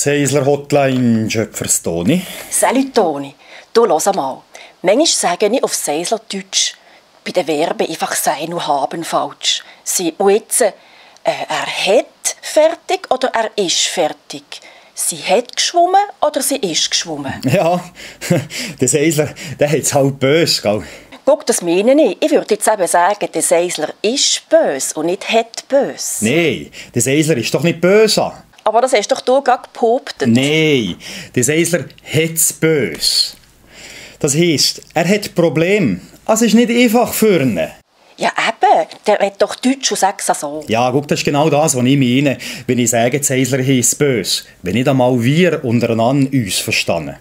Seisler Hotline, Schöpfers Toni. Salut Toni, du hör mal. Manchmal sage ich auf Seislerdeutsch bei den Verben einfach sein und haben falsch. Und jetzt, er hat fertig oder er ist fertig. Sie hat geschwommen oder sie ist geschwommen. Ja, der Seisler, der hat's halt böse, gell? Guck, das meine ich. Ich würde jetzt eben sagen, der Seisler ist böse und nicht hat böse. Nein, der Seisler ist doch nicht böse. Aber das hast doch du gerade behauptet. Nein, der Seisler hat's böse. Das heisst, er hat Probleme. Es ist nicht einfach für ihn. Ja eben, der redet doch Deutsch und sagt es so. Ja, guck, das ist genau das, was ich meine, wenn ich sage, der Seisler heisst böse. Wenn nicht einmal wir untereinander uns verstehen.